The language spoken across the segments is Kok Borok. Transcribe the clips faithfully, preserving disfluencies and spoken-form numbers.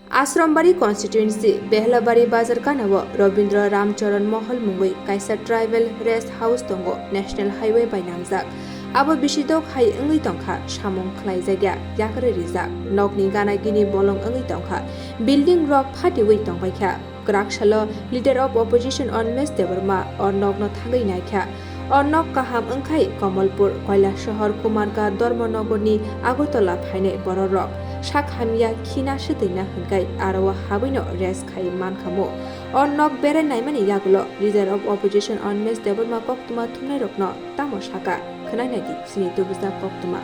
Asrambari constituency, Behlabari bazar ganao Rabindra Ramcharan Mahal mungwi kaisa tribal rest house tongo, National Highway bai nangjak. Abo bisidok hai wngwi tongkha, samung khlaijakya, yakarwi rijak, nokni gana gini bolong wngwi tongkha, building rok phatiwi tongbaikha. Kwrak salo Leader of Opposition Animesh Debbarma o nokno thangwi naikha. O nok kaham wngkhai Kamalpur, Kailasahar, Kumarghat, Dharmanagarni Agartala phainai bororok. Sak hamya khina swtwina hwnkhe aro o habwino rest khai mankhamu. O nok berai naimani yagulo Leader of Opposition Animesh Debbarma koktwma thumnairokno tamo sakha, khwnai naidi chini tubujak koktwma.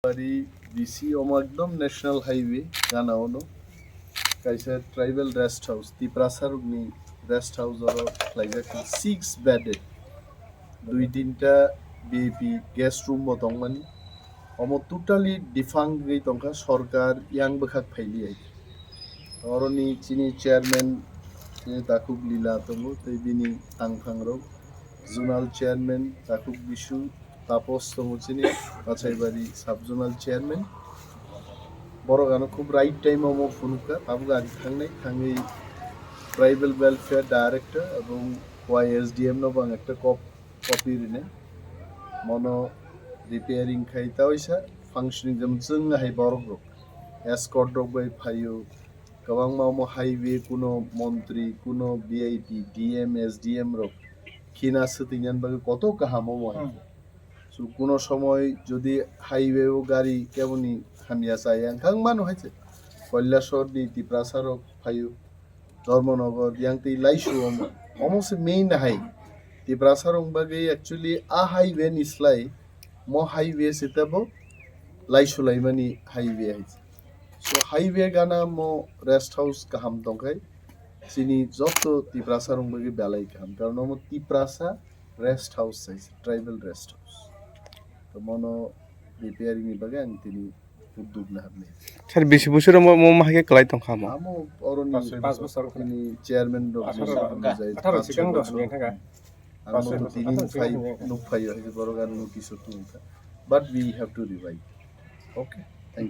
Bari bisi omo ekdom national highway gana ono. Kaisa tribal rest house, Tiprasa rokni rest house oro khlaijak six bedded. Dui tinta V I P guest room bo tongmani. Omo totally defunct wngwi tongkha, sorkar yang bwkhak phailiya. Oroni chini chairman, chini takhuk Lila tongo, tei bini tangphang rok, zonal chairman takhuk Bisu, Tapos tongo chini Kachaibari sub zonal chairman. Borok ano khub right time omo phunukha, tabuk ang thangnai, thangwi tribal welfare director ebong Y S D M no bo ang ekta kop copy rine. Mono repairing khai ta oisa functioning jemswng hai borok rok. Escort rok bai phaio. Kwbangma omo highway kuno montri, kuno V I P, D M, S D M rok khina swtwinani bagwi koto kaham omo hai. Hmm. So kuno somoi jodi highway o gari keboni hamya chaya wngkha, ang mano hai se. Kailasahar ni Tiprasa rok phaio. Dharmanagar, yang twi Laisu omo. Omo se main hai. Tiprasa rok bagwi actually a highway ni slai mo highway se tebo Laisu laimani highway hai. So highway gana mo rest house kaham tongkhai chini joto Tiprasa rok bagwi belai kaham. Karon omo Tiprasa rest house hai, tribal rest house. To mono repairing ni bagwi ang tini uddog na hamni. Sir, bisi bosor mo, mo mahai khe kwlai tongkha mo? Amo oroni pas bosor. Ini chairman rok atharo, ni atharo sikang rok sini thangkha. Amo to tini phai nuk phai yo, borok ar notice o tungkha. But we have to revive. Okay.